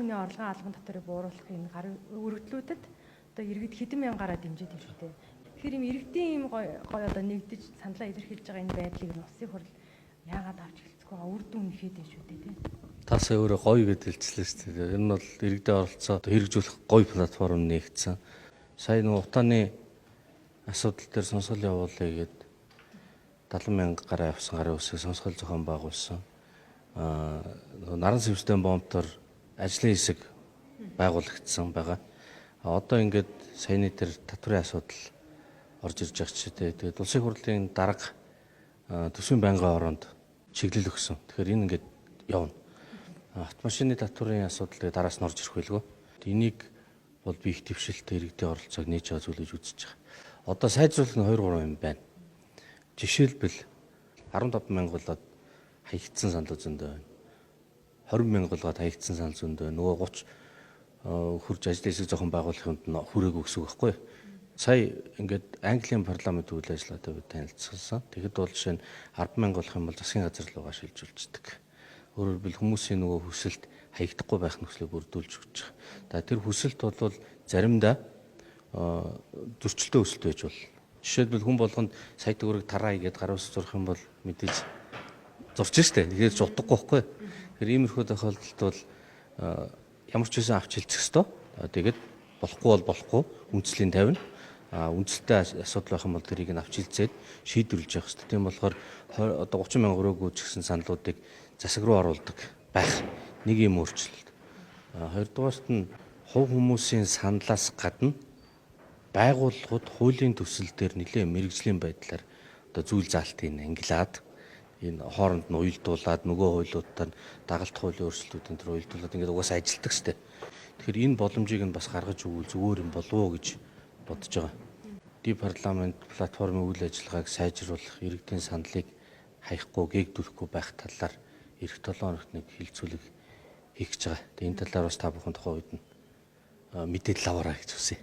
хүний орлогын албан татварыг бууруулах энэ гарын өргөдлүүдэд одоо иргэд хэдэн мянгаараа дэмжиж байна шүү дээ. Тэгэхээр ийм иргэдийн ийм гоё гоё одоо нэгдэж саналаа илэрхийлж байгаа энэ байдлыг нь улсын хурал яагаад авч эхэлцэхгүй байгаа үр дүн нэхэд байна шүү дээ, тийм. Та сая өөрөө гоё гэдээ хэлчихлээ шүү дээ. Энэ бол иргэдийн оролцоо хэрэгжүүлэх гоё платформ нээгдсэн. Сая нөгөө утааны асуудал дээр сонсгол явуулъя гээд 70 мянга гараа явсан гарын үсэг сонсгол зохион байгуулсан. Нөгөө наран сэвсдэн бомбтор ажлын хэсэг байгуулагдсан байгаа. Одоо ингээд саяны тэр татврын асуудал орж ирж байгаа ч тийм. Тэгээд улсын хурлын дарга төсвийн байнгын ороонд чиглэл өгсөн. Тэгэхээр энэ ингээд явна. Автомашины татврын асуудал тэгээд дараас нь орж ирэх байлгүй. Энийг бол би их дэвшилтэй иргэдийн оролцоог нээж байгаа зүйл гэж үзэж байгаа. Одоо сайжруулах нь 2 3 юм байна. Жишээлбэл 15 мянга болоод хаягдсан санал зөндөө байна. 20 мянга болгоод хаягдсан санал зөндөө байна. Нөгөө 30 хурж ажлын хэсэг зохион байгуулах юмд нь хүрээгүй гэсэн үг байхгүй юу? Сая ингээд Английн парламент үйл ажиллагаатай би танилцсан. Тэгэхэд бол жишээ нь 10 мянга болох юм бол засгийн газар руугаа шилжүүлждэг. Өөрөөр хэлбэл хүмүүсийн нөгөө хүсэлт хаягдахгүй байх нөхцөлийг бүрдүүлж өгч байгаа. За тэр хүсэлт бол заримдаа зөрчилтэй хүсэлт байж болно. Жишээлбэл хүн болгонд сая төгрөг тараа хийгээд гар ус зурх юм бол мэдээж зурч штэ. Тэгэхээр ч утгагүй байхгүй. Тэгэхээр иймэрхүү тохиолдолд бол ямар ч байсан авч хилцэх ёстой. Тэгээд болохгүй бол болохгүй үндслийн тавина. Үндсэлтэй асуудал байх юм бол тэрийг нь авч хилцээд шийдвэрлэж явах ёстой. Тийм болохоор одоо 30 мянга өрөөгөө ч гэсэн саналуудыг засаг руу оруулдаг байх нэг юм өөрчлөлт. Хоёрдугаарт нь хувь хүмүүсийн саналаас гадна байгууллагууд хуулийн төсөл дээр нэлээд мэрэгжлийн байдлаар одоо зүйл заалтыг ангилаад энэ хооронд нь уялдуулаад нөгөө хуулиудтай нь дагалт хуулийн өөрчлөлтүүдийн төр уялдуулаад ингээд угаасаа ажилтдаг штэ. Тэгэхээр энэ боломжийг нь бас гаргаж өгвөл зүгээр юм болов уу гэж бодож байгаа. Ди парламент платформын үйл ажиллагааг сайжруулах, иргэдийн саналыг хаяхгүй, гээгдүүлэхгүй байх талаар эх 7 хоногт нэг хилцүүлэг хийх гэж байгаа. Тэгээ энэ талаар бас та бүхэн тухайн үед нь мэдээлэл аваарай гэж хүсье.